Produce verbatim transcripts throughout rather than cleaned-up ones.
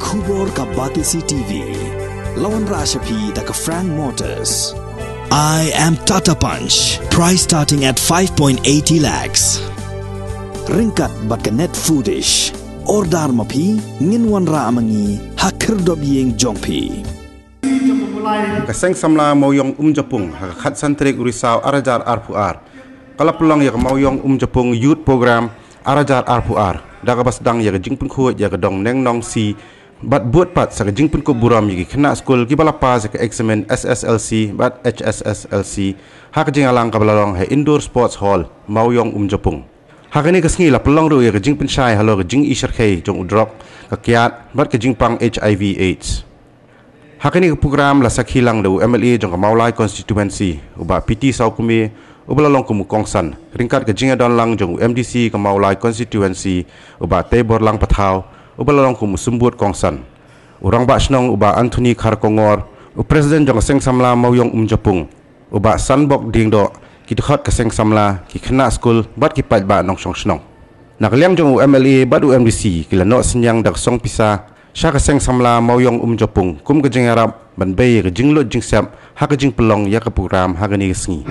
Khubor ka Batesi T V. La wanrah sha phi da ka Frank Motors. I am Tata Punch. Price starting at five point eighty lakhs. Ryngkat bad ka Net Foodish. Order ma phi, ngin wanrah ma ngi ha khyrdop ïing jong phi. Ka Seng Samla Mawïong Umjapung ha ka khatsan tarik u Risaw ar hajar arphew ar ka la pynlong ïa ka Mawïong Umjapung Youth Program ar hajar arphew ar da kaba sdang ïa ka jingpynkhuid ïa ka Dong Neng Nong Si bad bud pat sa ka jingpynkup burom ïa ki khynnah skul kiba la pass ïa ka eksamin S S L C bad H S S L C ha ka jingïalang kaba la long ha Indoor Sports Hall, Mawïong Umjapung. Ha kane ka sngi la pynlong ruh ïa ka jingpynshai halor ka jingïashyrkhei jong u drok, ka kiad bad ka jingpang H I V AIDS. Ha kane ka program la sakhi lang da u M L A jong ka Mawlai Constituency, u Bah P T Sawkmie, uba la long kum u kongsan, ryngkat ka jingïadon lang jong u M D C ka Mawlai Constituency, u Bah Teiborlang Pathaw, uba la long kum u symbud kongsan, u Rangbah Shnong u Bah Anthony Kharkongor, u President jong ka Seng Samla Mawïong Umjapung, u Bah Sanbok Diengdoh, ki dkhot ka Seng Samla, ki khynnah skul bad ki paidbah nongshong shnong. Na ka liang jong u M L A bad u M D C ki la noh synñiang da ka song pisa sha ka Seng Samla Mawïong Umjapung kum ka jingïarap ban bei ïa ka jingluid jingsep ha ka jingpynlong ïa ka program ha kane ka sngi.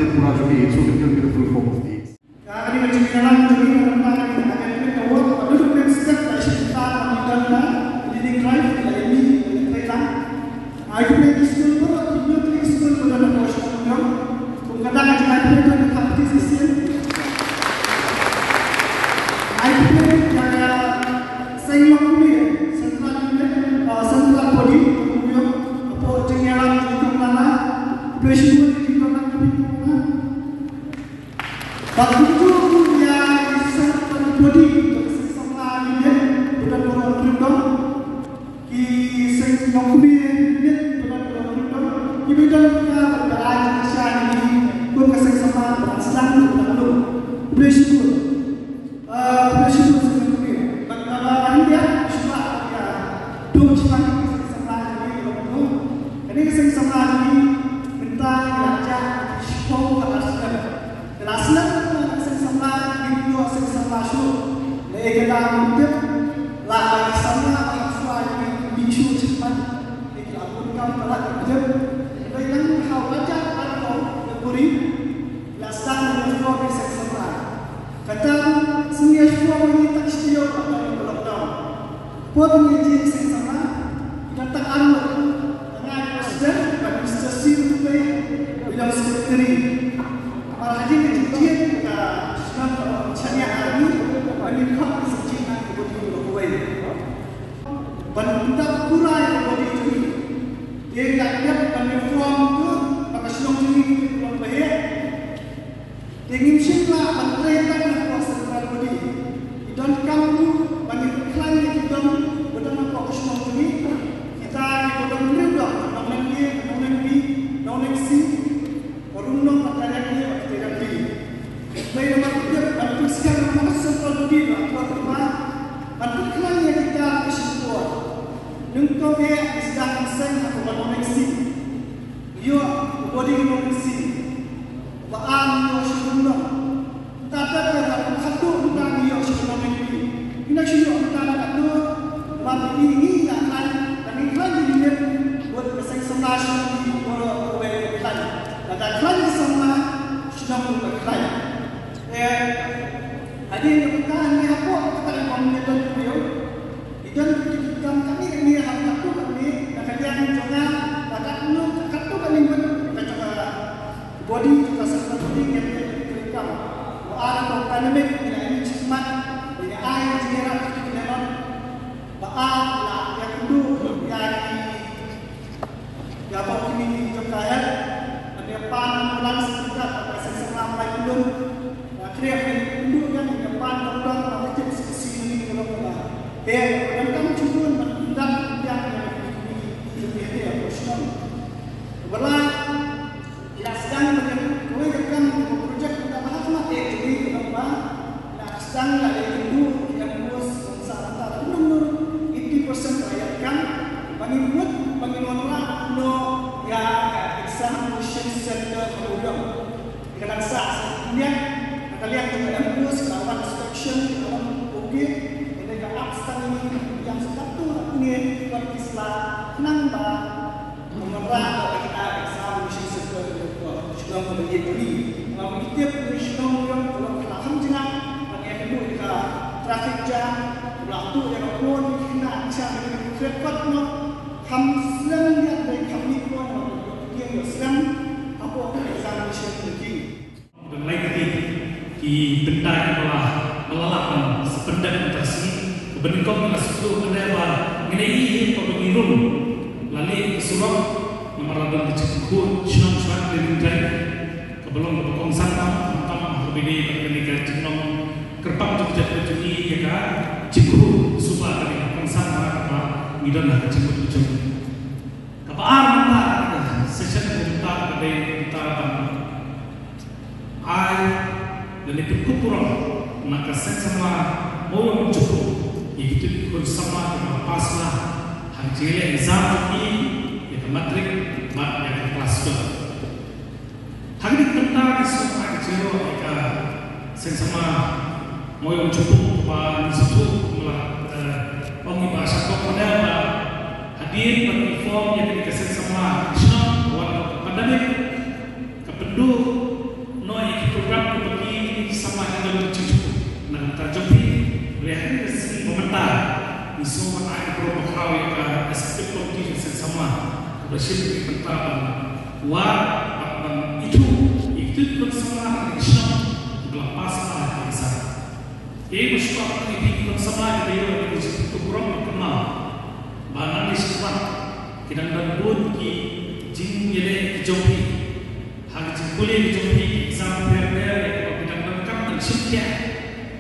Bad kumjuh ruh ïa ki seng bad ki body jong ka Seng Samla Unit, ba don baroh hynriew don. Ki seng nongkmie unit ba don baroh hynriew don, kiba don ka bad ka ai jingkyrshan ïa ngi kum ka Seng Samla ba dang sdang, ba dang dum. Khublei shibun. Ah, khublei shibun seng nongkmie. Bad kaba hynriew, shuwa ïa dum shuwa ka Seng Samla jong ngi, kane ka Seng Samla jong ngi mynta ngi la jah shiphew hajar snem. Ka la slem ka Seng Samla, ngi ïoh Seng Samla shuh. Lei ka dang tip la ka samla ba shuwa ngi ngi shuh shuh pat. Ngi la bun kam ka la tip. Lei nang ha wajar ka ko ka kuri. La sdang ngi ïoh ka Seng Samla. Kata sngi shuwa ngi tak shuwa ka lockdown. Por ngi ji Seng Samla, kita tak armut. Tengah Presiden, Prime Minister si betul. Bilang Secretary. Para haji ni jin ka senang chania army, bani khot ni sejin nak kebudi kuwai. Ban minta kurai kebudi juri. Dia tak dia bani form tu, maka senang juri kuwai bahaya. Te ngim shym lah ban trei tang na ka central body. Ki donkam ruh ban ïa khlaiñ ïa ki dong ba don hapoh ka shnong jong ngi. Kita kiba don hynriew dong, Nongnengkmie, Nongnengkmie, Nongnengsi, Nongrum Nong, Nongtariang Kmie bad Nongtariang Kmie. Dei namar ki tip ban pynskhem na ka central body ba ka por ba ban pynkhlaiñ ïa kita ki shyntur. Nyngkong eh ki sdang seng ha ka Nongnengsi. Ïoh u body Nongnengsi. Ba ar ïoh shi Nongnong. Mynta da ka khadduh mynta ngi ïoh shi Nongnengsi. Ngi na shu ïoh mynta da khadduh. Ba ngi ngi ïa khlaiñ, ba ngi khlaiñ di ngi bud ka seng samla shi ngi ïoh kawei khlaiñ. Ba da khlaiñ di samla shi nong ba khlaiñ. Eh, hadien mynta ngi hapoh kata ka ngi don ïoh. Ki don ki kam kane kane ha katto katne na ka liang jong nga, ba katno katto katne ngut ka jong ka body jong ka seng body ngi ïa ki kam. Wa ar ko pandemic ngi la ïa ki jingmat, ngi la ai jingïarap ki ki don. Ba ar la ïa kynduh ïa ki Ïa ba u kmie jong ka health, ban ïa pan ambulance, ban ïa pan seng seng lam lai kulun. Ba khreh ban ïa kynduh ïa, ban ïa pan doktor, ban ïa tip sisi ngi ka long ba. Te ban kam chibun ban yndat ïa, ïa ki kmie jong ki te ïa ka shnong. Ba la ïa sdang ban ïa kawei ka kam ka project ka ba ha khmat te jong ngi ka long ba. Sdang la dei kynduh ïa ka course ba sa mynta la num num eighty percent la ïa kam ba ngin mut ba ngin wanrah noh ïa ka examination center ha Mawïong. Ka dang sah sa ngiat ka liang jong ka course ka wan inspection ka wan okay. Ïa ka ap sdang ni ïa sa tu ni. Khnang ba kum nang rah ka kita exam mission circle ko shnong ko bagi bagi. Ngam ki tip ni shnong yong ko la kham jingak ban ïa ka traffic jam. Ko la tu ïa ka pon ki khynnah chang ni kret pat no. Kham slem ïa dei kham ni pon no. Tiang ïa slem hapoh ka examination ni ki. Dang lai kti ki bynta ki ba la, ba la lah ban sa pyndep mynta ka sngi. Kaba nyngkong nga sngewthuh mynta ba ngin ïa ïohi ba ngi rung la leh ka surok namar la don ka jingkhuid shnong shuwa ka liang jai. Kaba long kaba kongsan tam tam ha kaba ïadei bad kane ka jinglong kyrpang jong ka jaitbynriew jong ngi ïa ka jingkhuid suba kane ka kongsan ba kaba ngi don ha ka jingmut ka jong ngi. Kaba ar mynta ka session ka mynta ka dei mynta ban ai lane pynkup burom na ka seng samla Mawïong Jukut ïa kito ki khun samla kiba la pass la ha ka jingïaleh exam jong ki ïa ka matric bad ïa ka class twelve. Ha kane ka bynta ngi sngewbha ka jingïaroh ïa ka seng samla Mawïong Jukut ba ngi sngewthuh ba la, eh, ong i Bah Shakop mynta ba hadien ba ki form ïa kane ka seng samla shnong wan ka pandemic ka pynduh noh ïa ki program kiba ki samla ki don ka jingthmu na ka bynta jong phi. Hynrei ha kane ka sngi ba mynta ngi sngewbha ai ka burom ba khraw ïa ka executive committee jong seng samla kaba shim ïa ka bynta ban wad bad ban ithuh ïa kito ki khun samla ha kane ka shnong kiba la pass ha kane ka snem. Te ba shuwa ban ïa phi ki khun samla kiba ïoh ïa ka jingkyrkhu burom ba kynmaw ba nangne shakhmat ki dang don bun ki jingïaleh ki jong phi. Ha ka jingpule ka jong phi ki exam pher pher ïa kaba phi dang donkam ban shim khia.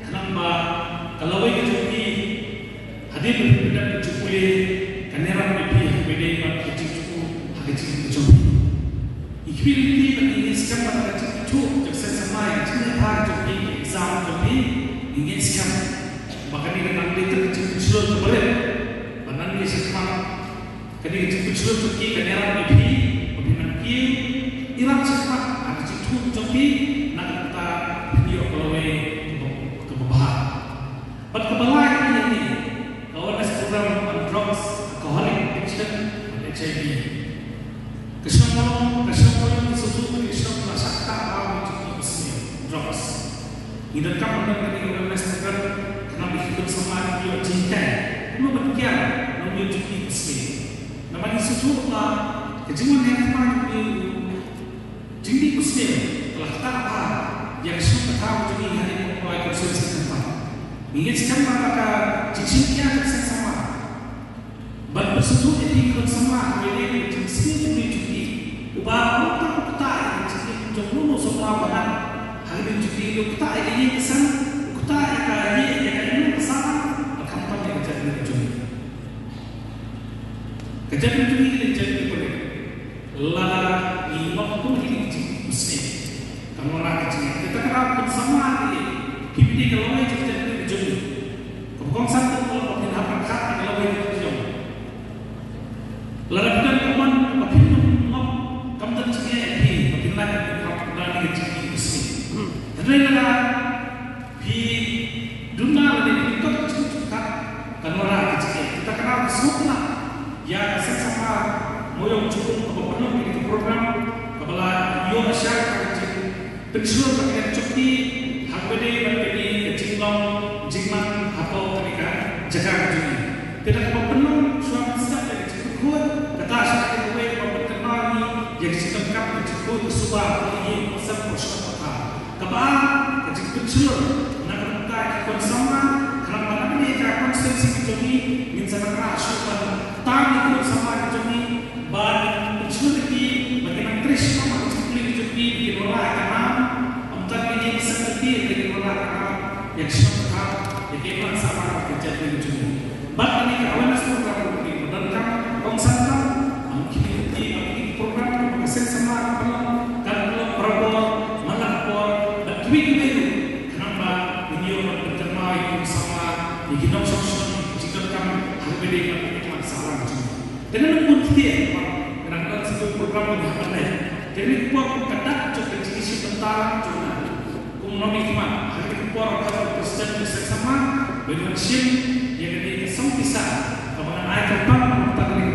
Khnang ba ka lawei ka jong phi hadien ba phi dang jingpule kan ïarap ïa phi ha kaba ïadei bad ka jingthmu ha ka jingim ka jong phi. Ngi khmih lynti bad ngi ngeit skhem ba ka jingithuh jong seng samla ïa ka jingïaphai jong phi ki exam jong phi, ngi ngeit skhem ba kane kan nang dei tang ka jingpynshlur kaba rit ba nangne shakhmat kane ka jingpynshlur jong ki kan ïarap ïa phi ba phin nang kiew ïarap shakhmat ha ka jingthmu jong phi na ka bynta phin ïoh ka lawei kaba, kaba bha. Bad kaba lai ka ïa ngi ka awareness program on drugs, alcoholic addiction and H I V. Ka shnong Mawïong, ka shnong Mawïong ngi sngewthuh ba ka shnong la shah ktah bha ïa ka jingïasngewsih drugs. Ngi donkam ban don kane ka awareness program khnang ba ki khun samla ki ïoh jinghikai kumno ban kiar na u miet jong ki basngi. Namar ngi sngewthuh ba ka jingwan heh thma jong ki jingdih basngi ka la ktah bha ïa ka shnong ka thaw jong ngi ha ri Mawlai Constituency Center. Ngi ngeit skhem ba ka jingshim khia jong seng samla ban pynsngewthuh ïa ki khun samla ha kaba ïadei bad ka jingsngew jong ki jong ki. Uba uta u ktah ïa ka jingim jong uno uno u samla ba nang ha kaba ïadei jong ki, u ktah ïa ka ïing ka sem, u ktah ïa ka ïing ïa ka imlang ka sahlang bad khamtam ïa ka jaitbynriew jong ngi. Ka jaitbynriew jong ngi ka dei jaitbynriew pyrshah. Lada ngi ngop kum kine ki jingpynsngew, kan wanrah ka jingngeit. Te kata ka daw khun samla ki, ki phi dei ka lawei jong ka jaitbynriew jong ngi. Kaba kongsan ka long ba phin hap ban khah ïa ka lawei ka jong. Lada phi don ka mon ba phin ym ngop, kam don jingeh ïa phi ba phin lait ban khah da kine ki jingpynsngew. Hynrei lada phi duna lane phi kot ka jingkyrkhu, kan wanrah ka jingeh. Kata ka daw ngi sngewtynnat ïa ka seng samla Mawïong Jukut kaba pynlong ïa ka program kaba la ïoh shai ka jingpynshlur ka kyrdan jong ki ha kaba ïadei bad kane ka jinglong jingman hapoh kane ka jaka ka jong ngi. Te da kaba pynlong shuwa ban sdang ïa ka jingkyrkhu, kata sha kawei kaba pynkynmaw ïa ngi ïa ka jingdonkam ka jingkyrkhu ka suba ka ïing ka sem ka shnong ka thaw. Kaba ar, ka jingpynshlur na ka bynta ki khun samla, khnang ba na kane ka constituency ka jong ngi ngin sa nang rah shuh ban tam ïa ki khun samla ki jong ngi, ban pynshlur ïa ki ba kin nang trei shitom ha ka jingpule ka jong ki, ba kin wanrah ka nam, ym tang ïa ki, ki sa ki, ba kin wanrah ka nam ïa ka shnong ka thaw, ïa ka imlang sahlang ka jaitbynriew ka jong ngi. Bad kane ka awareness program kaba ngi donkam kongsan tam, ngam khmih lynti ba kine ki program kiba ka seng samla ka pynlong kan pynlong barabor man la ka por bad kiwei kiwei ruh, khnang ba ngin ïoh ban pynkynmaw ïa ki samla, ïa ki nongshong shnong ïa ki jingdonkam ha kaba ïadei bad ka imlang sahlang jong ngi. Te ngan ym bun ktien ba ka dang don sa kawei ka program ba ngi hap ban leit. Te kane ka por ka dang jong ka jingïashim bynta jong nga. Kum nongmihkhmat, ha kane ka por ka president ka seng samla ba ngan shim ïa kane ka song pisa kaba ngan ai kyrpang na ka bynta kane ka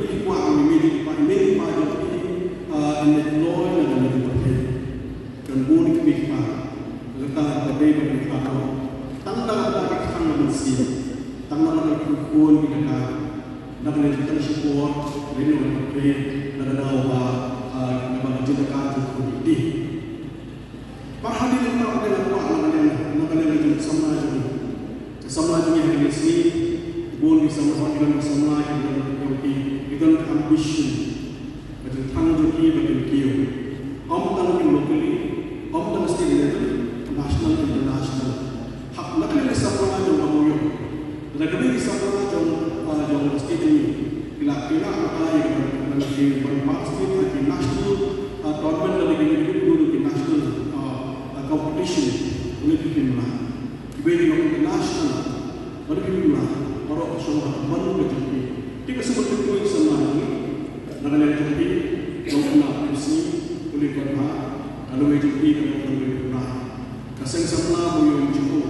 Lane ki kwah ïa i mei i pa, i mei i pa jong ki, ah, yn leit kloi na ka liang pyrthei. Kan bun ki mei ki pa, kata ka dei ba ki pa, tang na ka bynta ka khang ka mynsiem, tang na ka bynta ki khun ki kata, na ka liang tang shipor, lane na ka liang na ka daw ba, ah, na ka bynta ka jingkyrkhu ki. Bad hadien kata ka dei la kwah na ka liang, na ka liang ka jong ka samla jong ngi. Ka samla jong ngi ha kine ki sngi, bun ki samla, ki don ki samla, ki don ki, ki don ka ambition. Ka jingthang jong ki ba kin kiew. Ym tang locally, ym tang state level, national, international. Hap na ka liang ka samla jong ka Mawïong. Lada kawei ki samla jong, ah, jong state jong ngi ki la, ki la apply ïa ka ban, ban, ban participate ha ki national, ah, tournament lada ki ïa ki national, ah, ah, competition, une ki pynlah. Kiwei ki long international, lada ki pynlah, baroh ka shong ha ka mon ka jong ki. Te ka shu ban pynbeit samla jong ngi, na ka liang jong ki, long na F C, Pule Konha, ka lawei jong ki ka long na Pule Konha. Ka seng samla Mawïong jong u.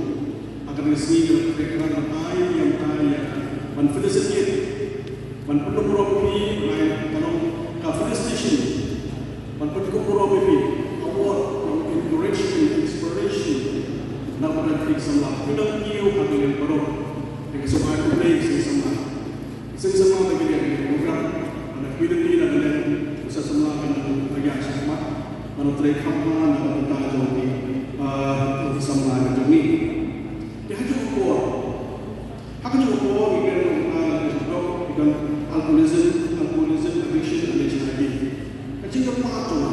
Ha kane ka sngi ka trei kyrpang ban ai ïa ka ban felicitate. Ban pynlong burom ïa phi, ban ai ka long ka felicitation. Ban pynkup burom ïa phi. Award, long encouragement, inspiration. Na ka bynta phi samla. Phi dang kiew ha ka liang baroh. Te ka sngewbha khublei seng samla. Seng samla ba ki liang ki program. Ban da ki liang ki liang ki liang. Usa samla ban da ki ïa shakhmat. Ban da trei kham bha na ka bynta jong ki, ah, samla ka jong ngi. Te ha jong ka por. Ha ka jong ka por ngi kren, ah, ki don alcoholism, alcoholism addiction and H I V. Ka jingkyrpad jong nga.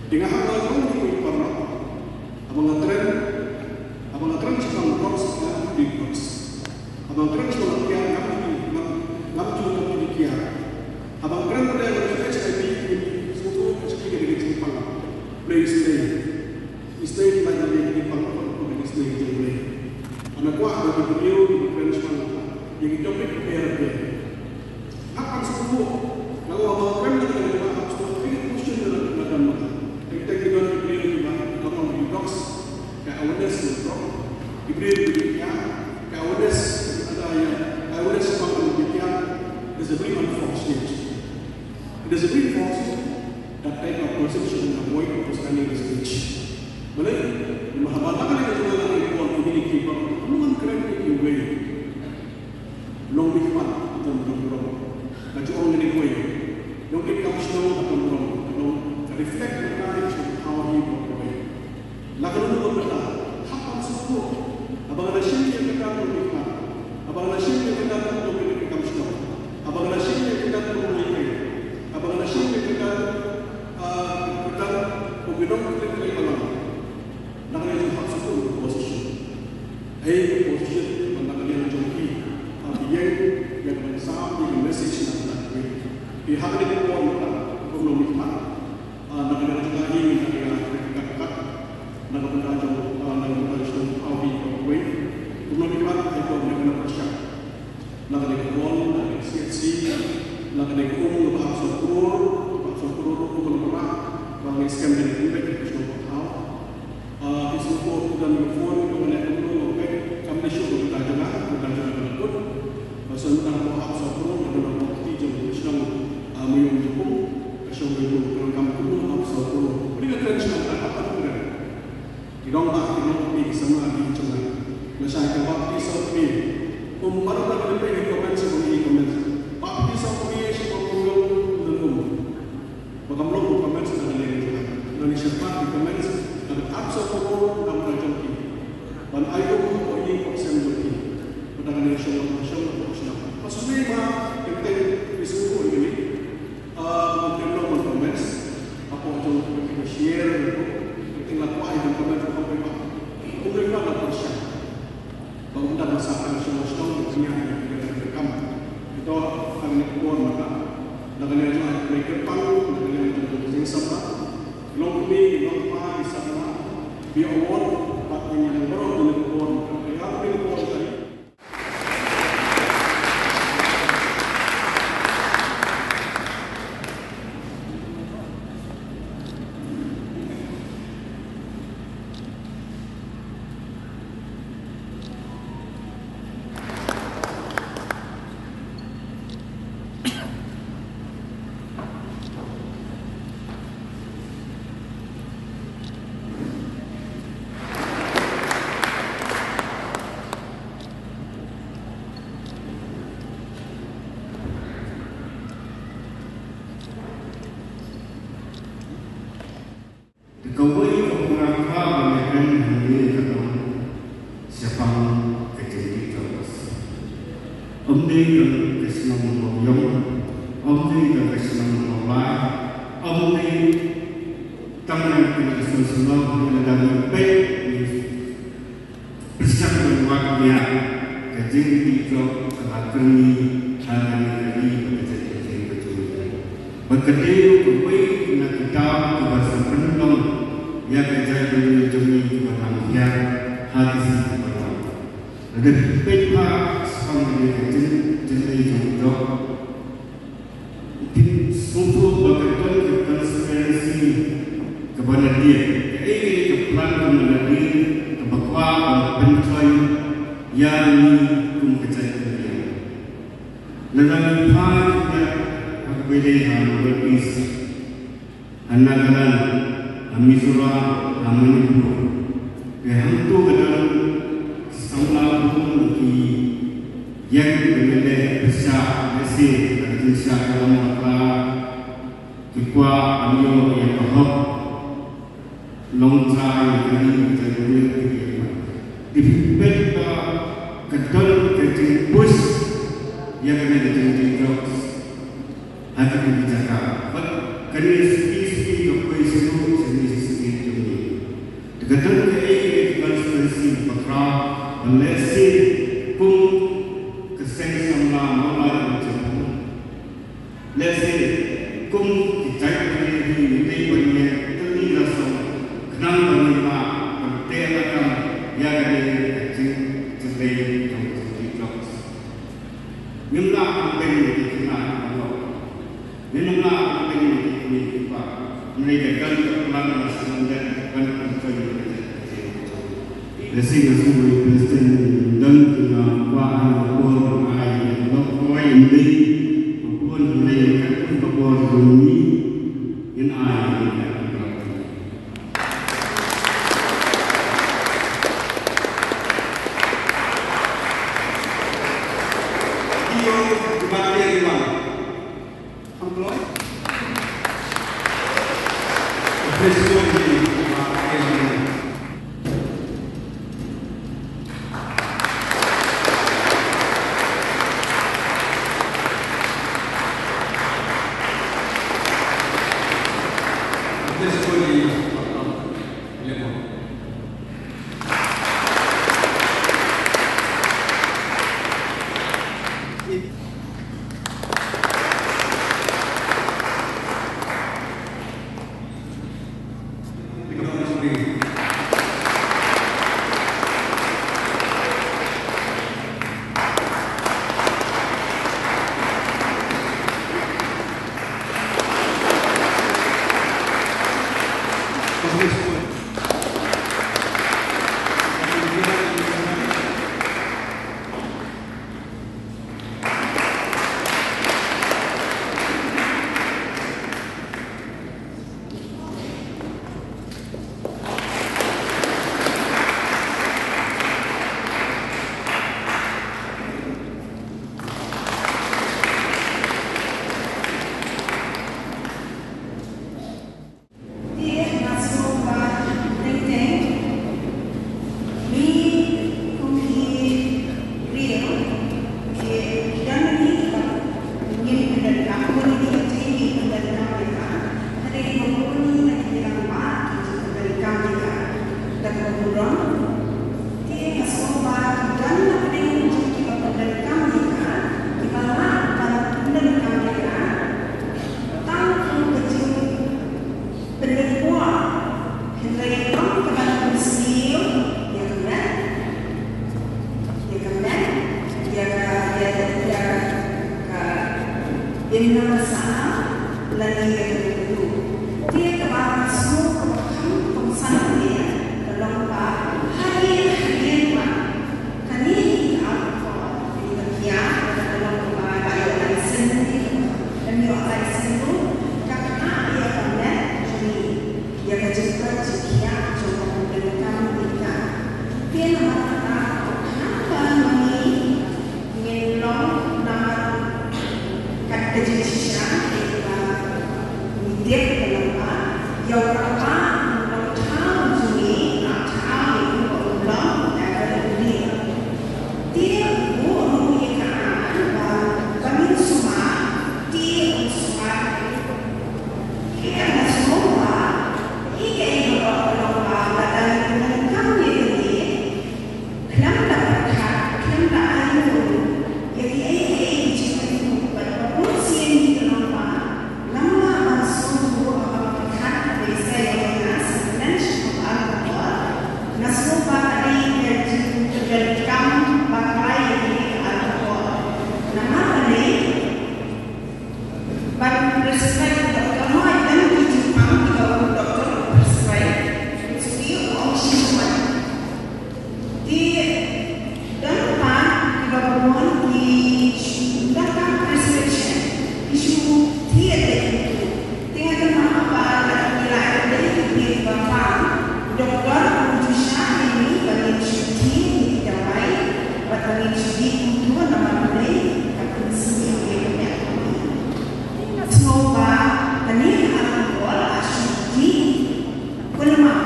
Te nga hap ban ong ïa ki paralok. Haba nga kren, haba nga kren shaphang drugs, ngam ju drugs. Haba nga kren shaphang kiad, ngam ju, ngam, ngam ju, ngam ju kiad. Haba nga kren shaphang H I V, sngewthuh ka jingpang. Blei sngewthuh. Isynei ki lait lade ki pang, ki isynei ki jong Blei. Nga kwah ba ki briew kiba kren shaphang ïa ki topic kiba pher pher. Hap ban sngewthuh, nga ong ba kren na ka liang ba hap sngewthuh ki question na ka liang ba. Teng teng ki don ki briew kiba, kiba ong ki drugs, ka awareness na drug. Ki briew kiba ïa, ka awareness, ada ïa, awareness shaphang ki ïa, is a Very unfortunate. It is very unfortunate that type of perception avoid understanding the speech. Balei? Namar haba la ka liang jong nga la ka liang communicate ba, no one correct me in a way. Long bi khmat don don rong. Ka jong nga ni kawei. Long ki kam shnong ka don rong. Long ka reflect na ka jong how he walk away. La ka don don kata. Hap ban sngewthuh. Haba nga la shim ïa kata long bi khmat. Haba nga la shim ïa kata long bi ka kam shnong. Haba nga la shim ïa kata long bi khmat. Haba nga la shim ïa kata, ah, kata long bi dong kata kata balang. Na ka liang jong hap sngewthuh position. Hei position ban na ka liang jong ki. Ha ki ïeng ïa ka ban sam ïa ka message na ka liang. Ki ha ka liang ko na ka liang ko na ka liang. Ah, na ka liang jong ka hi na ka liang ka kat kat. Na ka bynta jong, ah, na ka bynta jong ha ki ko wei. Ko na ka liang ko na ka liang. Na ka dei ka bor, na ka dei ka C H C, na ka dei ka um, na ka hap saw klur, hap saw klur, um, na ka bor, ba ngi scam dei ka bor, ka bor. Ah, ki sngewthuh, ki don ka phone, ka wan ïa ka bor, ka pek, kam dei shuh ka bor jong nga, ka bor jong nga ka bor. Ba sngewthuh, ka hap saw klur, ka don ka bor, ki jong ka shnong, ah, Mawïong Jukung, ka shnong Mawïong Jukung, ka kam kumno hap saw klur. Phi ka kren shnong, ka hap ka kren. Ki nongbah, ki nongkti, ki samla, ki jong nga. Nga shah ka baptist of me. Um, baroh ki peit ki comment, ki comment. Baptist of me, shi baptist of me, um. Ba kam long comment na ka liang jong nga. Nga ni shabar ki comment, na ka apps of me, na ka jong ki. Ban ai um, ko ni ko sem jong ki. Ba da ka liang jong nga, jong nga, jong nga. Pas ni ma, ki peit, ki sngewthuh ki ni. Ah, mungkin long ban comments. Hapoh jong ka share, mungkin la kwah ban comments ba kam pynbah. Kum ring ba la pyrshah. Ba ym dang sa kan shnong shnong ba nya ïa ka kam. Ito ang ni por mata. Na ka liang jong ka kyrpang, na ka liang jong ka jingsama. Long kmie, long kpa, ki samla. Bi award, bad ngi long baroh ka por mata. Ka ïa ka por mata. Te kawei ka pura kaba nga kren hangne ka long shaphang ka jingdih jong. Ym dei ka shnong Mawïong, ym dei ka shnong Mawlai, ym dei tang ïa ka shnong Mawlai, lada ngi peit Pyrshah ban wad ïa ka jingdih jong ka la kyrni ha kane ka ri bad ka jingdih ka jong ka. Bad ka dei ruh kawei na kita kiba sa pynlong ïa ka jaitbynriew jong ngi kiba nang hiar ha ki sngi kiba wan. Lada phi peit bha shaphang kane ka jing, jingdih jong ka. Phin sngewthuh ba ka don ka conspiracy kaba na dien. Kaei kaei ka plan kaba na dien kaba kwah ban pynchoi ïa ngi kum ka jaitbynriew. Lada ngi phai ïa ha kaba ïadei ha North East, ha Nagaland, ha Mizoram, ha Manipur. Te hangto ka don samla bun ki ïeng ban ïaleh pyrshah lehse ka jingshah ïalam bakla, ki kwah ban ïoh ïa ka hok longtrai ka ri ka jaitbynriew ki ïa. Te phi peit ba ka don ka jingpush ïa kane ka jingdih drugs. Ha kito ki jaka. Bad kane shisha shisha ka poi shuh shisha shisha jong ngi. Te ka don kaei kaei ka conspiracy ba khraw ban lehse kum ka seng samla Mawlai Umjaiñpa. Lehse kum ki jait bynriew hi ngi dei ban ïa tylli la song khnang ban ïa ban teh lakam ïa kane ka jing, jingdei jong ka jingdih drugs. Ngim lah ban beiñ ïa ki khynnah kiba lok. Ngim lah ban beiñ ïa ki kmie ki kpa. Hynrei ka don ka plan na shnong dei ban pynshoi ïa ka jingdei. Lehse nga sngewbha ïa Palestine don ki nga kwah ha ka por ban ai ïa ka lok kawei ym dei. Pyndonkam, hynrei ym ka ban pynsniew ïa ka met, ïa ka met, ïa ka met, ïa ka, ïa ka, ïa ka imlang sahlang lane ïa ka dohnud. Te kaba nga sngew kaba kham kongsan hangne ka long ba hadien hadien pat kane ka alcohol, kane ka bia, ka long kaba la ïoh license, ym ïoh license ruh, ka ktah ïa ka met jong ngi, ïa ka jingpait jingkhiah jong ka pyndonkam ïa ka. Te namar kata, haba ma ngi ngin long namar kat ka jingshisha, te ba ngi tip ka long ba ïa u rangbah u long thaw jong ngi, thaw jong ngi, u long Evelyn Lee. Te u buh ruh ïa ka aiñ ba, ba ngin sumar, te un sumar. Te nga sngew ba ïa kaei baroh ka long ba lada ngi pyndonkam ïa kane, khlem da pyrkhat, khlem da ainguh ïa kiei kiei ki jingmut bad ba bun sien ki long ba namar ban sngewthuh ba ban pyrkhat ba ïa sa ïa nga sa kren shaphang alcohol. Nga sngew ba ka dei ka jingpyndonkam ba ka ai ïa ka alcohol. Namar balei? Ban prescribe u doktor, hooid don ki jingpang kiba u doktor u prescribe, suki u ong shi shimon. Te don pat kiba bun ki shu, don pat prescription, ki shu thied da ki bru. Te nga kynmaw ba la ki la ïa ki bru kiba pang, u doktor u ju shah ïa ngi ba ngin shu thied ïa ki dawai bad ba ngin shu dih kumto namar balei, ka pynsniew ïa ka met jong ngi. Nga sngew ba kane ka alcohol ka shu dih kulmar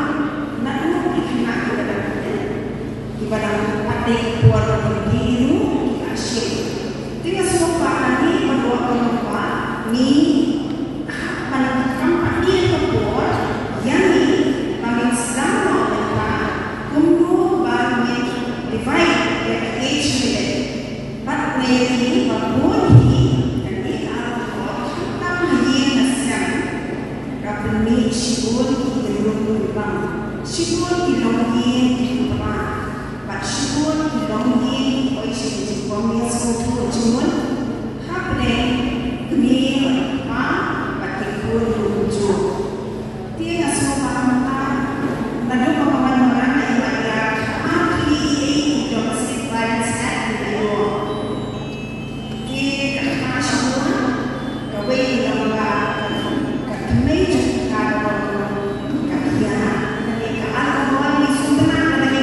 naduh ki khynnah kiba dang khynnah, kiba dang pat dei por ban dih ruh ki la shim. Te nga sngew ba kane ka long ba ngi hap ban kam pat dei ka por ïa ngi ba ngin sdang noh bynta kumno ba ngin divide ïa ka age limit. Bad nga ïohi ba bun hi, kane ka alcohol khamtam ha ïing ha sem, ka pynmih shibun ki ïing ki bam, shibun ki longïing ki para, bad shibun ki longïing ki oei sha ki jingbym ïasngewthuh jingmut hapdeng kmie bad kpa bad ki khun kumjuh. Te nga sngew ba mynta naduh ba ka mon Madan ka ïoh ïa ka ar tylli E A, Domestic Violence Act, ka ïoh. Te ka khatduh shibun, kawei ka long ba ka thymmei jong ka ka long ka bia, kane ka alcohol, ngi sngewtynnat ba ngi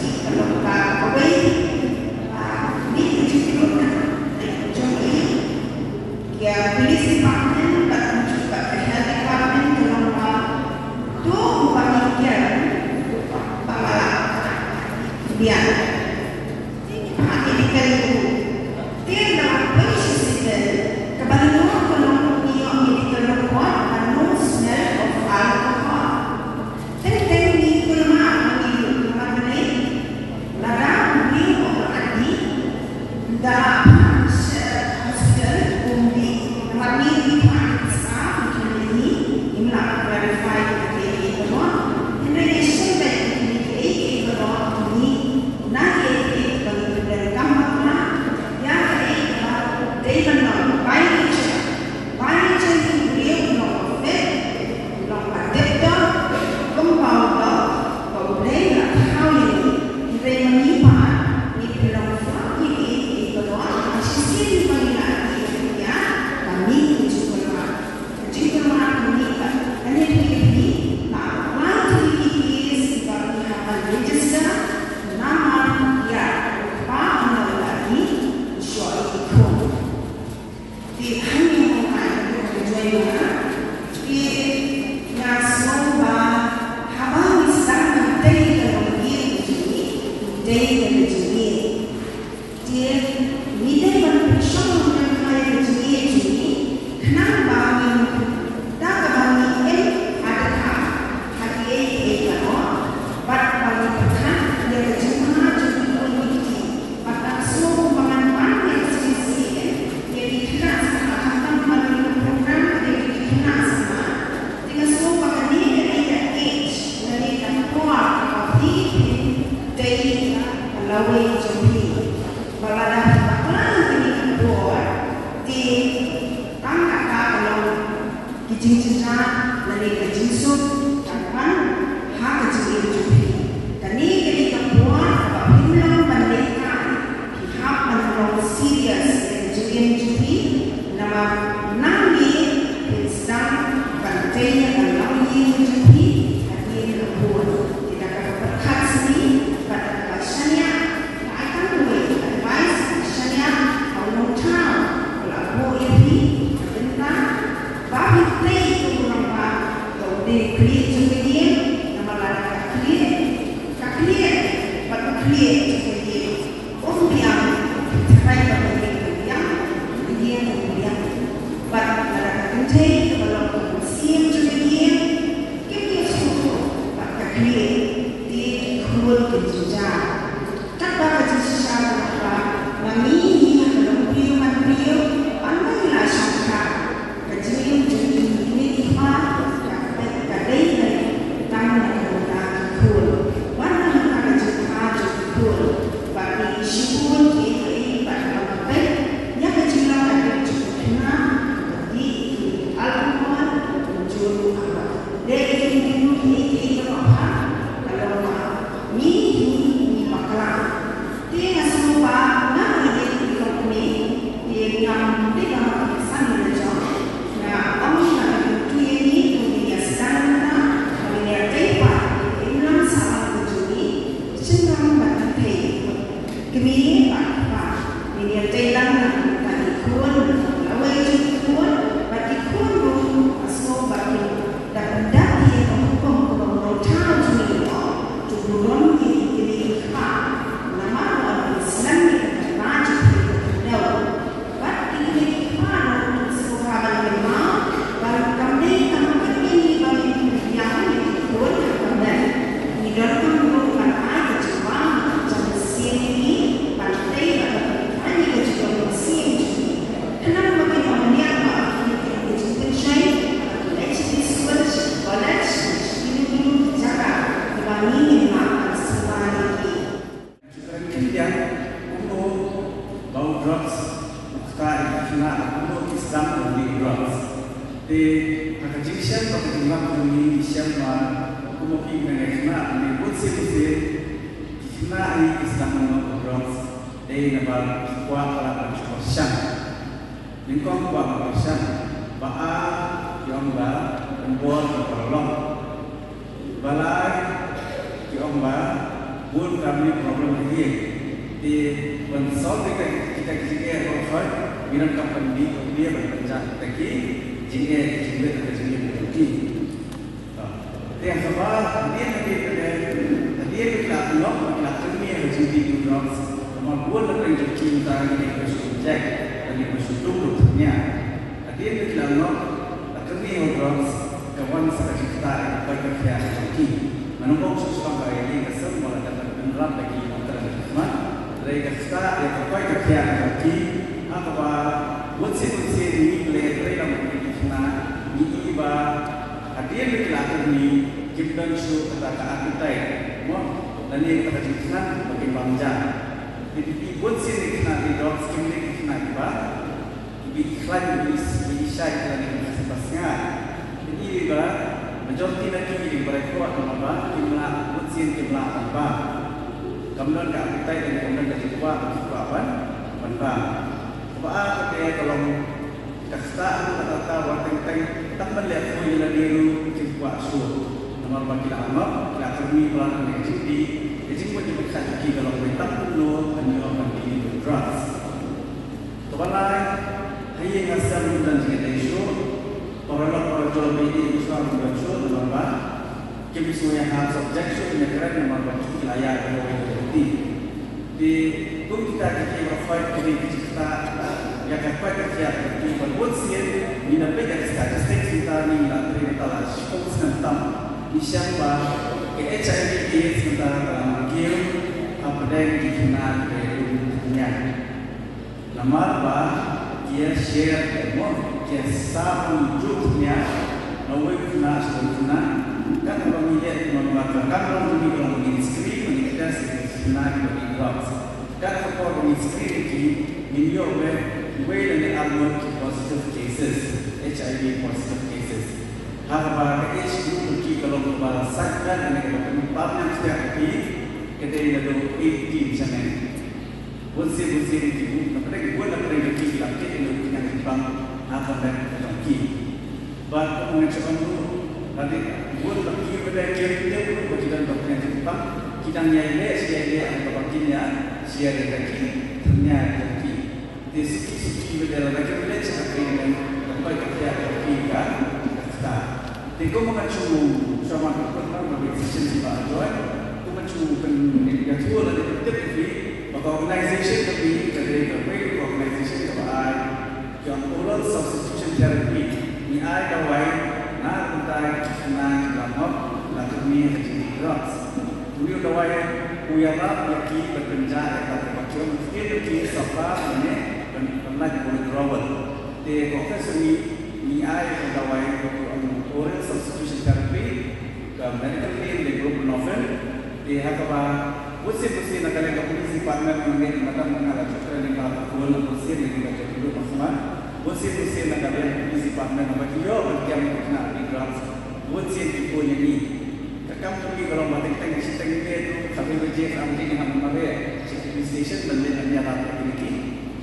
jong i ka long ka kawei, ah, mih ka jingkyrduh jong i ïa ka police department bad ka health department ka long ba to ba ngi ker ba nga la biang. Te ngi phah medical, te na la poi sha hospital, kaba la ïoh ka long ngi ïoh medical report ba no smell of alcohol. Teng teng ngi kulmar ba ngi ïoh namar balei, lada u briew u la adi, da la phah sha hospital um dih. Namar ngi ngi phah ïa ka staff, ngi khmih ïa ngi, ngim lah ban clarify ïa kaei kaei baroh. Hynrei ngi sngewbha ïa kaei kaei baroh ngi Na ïa ki ba ngi pyndonkam bakla ïa kaei kaba dei ban long bai ni cha, bai ni cha ki briew long ba fit, long ba tip doh, kumba u doh ba U Blei u la thaw ïa ngi. Hynrei ma ngi pat ngi pynlong flop ïa ki, ïa ki baroh. Shisien ba ngi la ïa ki ïa ka mih ka jingkulmar. Ka jingkulmar ka mih bad kane ka mih ka mih ba lai tylli ki case kiba ngi hap ban register namar ïa u kpa u nongïalam u shoh ïa ki khun. Te hangne hangtai ka jingïalang te nga sngew ba haba ngi sdang ban tei ïa ka longïing ka jong ngi, ngi tei ïa ka jingïeit. Te ngi dei ban pynshong nongkyndong ïa ka jingïeit jong ngi khnang ba ngin, da kaba ngi im ha dkhar ha kiei kiei baroh, bad ba ngin pyrkhat ïa ka jingbha jong ki khun ki kti. Bad nga sngew kumba ngan pan ïa ka C C C M ïa ki khynnah samla, khamtam ban ïa ka program ïa ki khynnah samla. Te nga sngew ba kane ka dei ka age, kane ka por kaba phi phin tei ïa ka lawei jong phi. Ba lada phi bakla ïa kane ka por, te tang kata ka long ki jingjynjar lane ka jingsuk kan wan ha ka jingim jong phi. Kane ka dei ka por kaba phim long ban leh kai, phi hap ban long serious ïa ka jingim jong phi. Namar nangne phin sdang ban tei ïa ka longïing jong phi hadien ka bun. Te da kaba pyrkhat sani bad da kaba shaniah, nga ai tang kawei ka advice, shaniah ha u nongthaw uba la buh ïa phi, ka bynta ba phi tei ïa u rangbah, ka u dei u khlieh jong ka ïing. Namar lada ka khlieh, ka khlieh bad u khlieh jong ka ïing um biang, tharai ba ka ïing ka biang, ka ïing ka biang. Bad lada ka kynthei kaba long ka mynsiem jong ka ïing kim ïoh sngewthuh bad ka khlieh, te ki khun kin jynjar. Katba ka jingshisha ka long ba ma ngi ngi ha ka longbriew manbriew, ynda ngi la shongkha, ka jingim jong ngi kine ki kpa ka peit ka dei tang na ka bynta ki khun. Wat na ka bynta ka jingkha jong ki khun. Bad ngi shibun kiei kiei bad ngi peit ïa ka jinglong hadien jong ki khynnah, ka dih, ki alcohol, ka jur, ka leh ïa ki kiei kiei baroh ha ka long ba ngi hi ngi bakla. Te nga sngew ba nga la dei ki lok ne, te ngam dei ba nga pynsan ïa la jong. Nga ong nga kyntu ïa ngi, to ngin ïa sdang mynta, ba ngin ïa tei pat ïa ka imlang sahlang ka jong ngi, shynrang bad kynthei, kmie bad kpa. Ngin ïa tei lang na ka bynta ki khun, na ka lawei jong ki khun, bad ki khun ruh nga sngew ba kin da pyndap ïa ka hukum kaba u nongthaw jong ngi u ong, to burom ïa kine ki kpa. Namar ba kin slem ïa ka kyrdan jong ki, ka khyndew. Bad kine ki kpa ruh ki sngewbha ban kynmaw ba kam dei tang katne ngi ba ngin pynbiang ïa ki khun ha ka kyrdan. Ngi donkam ruh ban ai ka jingbam jong ka mynsiem jong ngi ban tei bad ban pynbiang ïa ka jinglong mynsiem jong ngi. Khnang ba kin ym ñiah ba kin ïa ka jingpynshoi, ba kin leit sha ki skul, sha ki college, sha kino kino ki jaka kiba ngi ngim lah ban sngewbha ïa ki. Ki kren khyndiat kumno ba u drugs u ktah ïa ki khynnah, kumno ki sdang ban leh drugs. Te ha ka jingshem bad ka jinglap jong ngi ngi shem ba kumno ki khynnah, ngi bun sien bun sien ki khynnah hi ki sdang ban leh drugs. Dei namar ki kwah palat ban shu pyrshang. Nyngkong kwah ban kyrshan, ba ar, ki ong ba pynbor ki paralok. Ba lai, ki ong ba bun family problem ha ïing. Te ban solve kita, kita ki jingeh baroh khoit, ngi donkam ban dih ban pynjah kita ki jingeh, ki jingeh, kita ki jingeh. Te haba hadien, hadien, hadien, hadien ki la lok, ki la kynmaw ha jingdih drugs. Namar bun na pdeng jong ki mynta ki dei ban shu inject, ki dei ban shu tuh, tuh, tuh, nia. Hadien ki la lok, la kynmaw ha drugs, ka wan sa ka jingktah ïa ka koit ka khiah jong ki. Ngan ym ong shuh shuh ba ïa ka sem ba la dep ban pynrap da ki mynta ki khmat. Hynrei ka ktah ïa ka koit ka khiah jong ki. Ha kaba bun sien bun sien ngi pynleit, hynrei lam ki khynnah, ngi i ba hadien ba ki la kynmaw, kim don shuh kata ka appetite, mo, lane kata ka jingkynmaw ba kin bam ja. Te phi i bun sien ki khynnah ki drugs, kim dei ki khynnah kiba, kiba i khlaiñ, kiba i, kiba i shait lane kiba sngewbha sngap. Te ngi i ba majority na ki, ki dei kiba rai khroh namar ba kim lah, bun sien kim lah ban bam. Kam don ka appetite lane kam don ka jingkwah, ki kwah ban, ban bam. Kaba ar ka dei ka long ka ktah ruh kata ka wat teng teng, tang ban leh khuid lane ruh kim kwah shuh. Namar ba ki la anok, ki la kyrmi palat na ka jingdih, ka jingmut jingpyrkhat jong ki ka long ba tang kumno ban ïoh ban dih drugs. Kaba lai, ha ïing ha sem ruh don jingïadei shuh, paralok parajor ba ïadei shuh ruh don shuh, namar ba kim sngewsih ïa hap subject shuh ïa kren namar ba ki la ïa kawei ka jingtip. Te kum kita ki, ki baroh khoit ki dei ki jingktah ïa ka koit ka khiah jong ki. Bad bun sien ngi na peit ïa ki statistics mynta, ngi la trei mynta la shiphew snem tam, ngi shem ba ka H I V AIDS mynta ka la markiew hapdeng ki khynnah kiba dum thñiang. Namar ba ki ïa share, mo, ki ïa sah bun juh thñiang na uwei u khynnah sha uwei u khynnah. Katba ngi leh, namar ba ka kam jong ngi ka long ba ngin screen, ngin test ïa ki khynnah kiba dih drugs. Kat ka por ba ngin screen ïa ki, ngin ïoh ba wei lane ar ngut ki positive cases, H I V positive cases. Ha kaba ka age group jong ki ka long kaba sait bad lane kaba pynpam ïa ka, ka dei naduh eighteen shaneng. Bun sien bun sien ki bun na pdeng, bun na pdeng ki la kit ïa u kñia jingpang ha ka met ka jong ki. Bad kumba nga shu ong ruh, lada bun na ki ba dei ki, ki dei bun ba ki don ka kñia jingpang, ki dang ïai leh shi ïai leh ha kaba kin ïa share ïa ki thñiang jong ki. Te suki suki ba dei lada ki leh shi ka kñia jingpang, ka koit ka khiah jong ki ka, ka ktah. Te kumba nga shu, shu wan ka kut ba, ba session ba join, kumba shu pyn, ka shu la dei tip phi, ba ka organization ka phi, ka dei kawei ka organization kaba ai ki ong oral substitution therapy. Ngi ai dawai na ka bynta ki khynnah kiba la ngop, la kyrmi ha ka jingdih drugs. Une u dawai u ïarap ïa ki ban pynjah ïa kata kaba ki ong, ki ong ki suffer lane ban, ban lait withdrawal. Te ka office ngi, ngi ai ka dawai, um, oral substitution therapy, ka medical name dei ibuprofen. Te ha kaba bun sien bun sien na ka liang ka police department ngi, madam, nga la jop training ba ka phone, bun sien ngi la jop training ba khmat. Bun sien bun sien na ka liang ka police department ba ki ïoh ban kem ki khynnah ki drugs, bun sien ki phone ïa ngi. Ka kam jong ngi ka long ba teng teng shiteng ngi tu, khatwei baje, khatwei baje ngi hap mareh sha police station ban leit ban ïarap ïa kine ki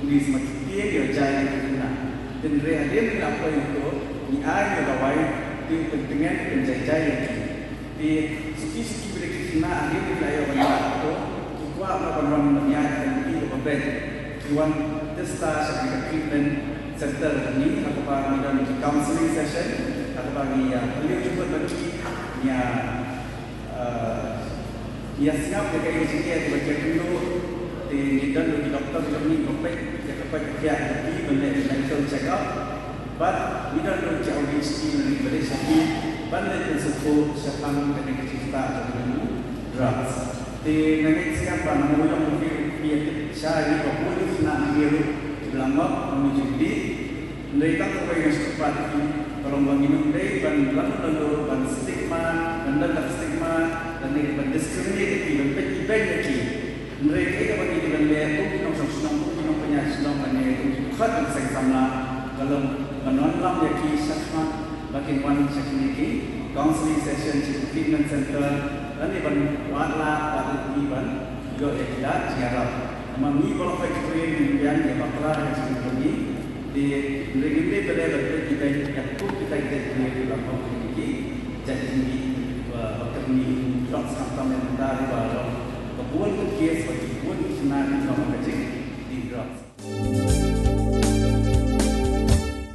police, ma ki tieng ïa jai ïa ki khynnah. Hynrei hadien ngi la poi ngi tu, ngi ai ïa ka dawai, te u pyntngen, pynjai jai ïa ki. Te suki suki ba dei ki khynnah hadien ngi la ïoh ban ïarap tu, ki kwah ban wan ban ïaid ban ïoh ban beit. Ki wan tista sha ka treatment center ngi, ha kaba ngi don ki counseling session, ha kaba ngi ïa phylliew jingmut bad ki, ngi ïa, eh, ngi ïa sngap ïa ka jingeh kaba ki ïa kynduh. Te ngi don ruh ki doktor jong ngi ba peit ïa ka koit ka khiah jong ki ban leh medical check up. Bad ngi don ruh ki outreach team ngi ba leit sha ki ban leit pynsngewthuh shaphang kane ka jingktah jong ki drugs. Te nga ngeit skhem ba nang ïoh phi, phi ïa tip shai ba bun ki khynnah ngi ruh kiba la ngop, ngi ju dih. Hynrei tang kawei nga sngewbha ïa phi, ka long ba ngin ym dei ban, ban, ban, ban stigma, ban, ban stigma, lane ban discriminate ïa ki, ban peit ibeiñ ïa ki. Hynrei kaei kaba ngi dei ban leh, kum ki nongshong shnong, kum ki nongpynïaid shnong, lane kum ki dkhot ki seng samla, ka long ban wanlam ïa ki shakhmat ba kin wan sha kine ki counseling session, sha ki treatment center, lane ban wad lad, wad lad ïa ki ban ïoh ïa ki da jingïarap. Namar ngi baroh ki briew ngi biang ïa bakla ïa ki jingïarap ngi. Hynrei ngim dei ba dei ba dei kita ïa kut kita kita ki la pom ki jait jingmih ba kyrni drugs khamtam ïa mynta ba long ka bun ka case ba ki bun ki khynnah ki long ka jingmih drugs.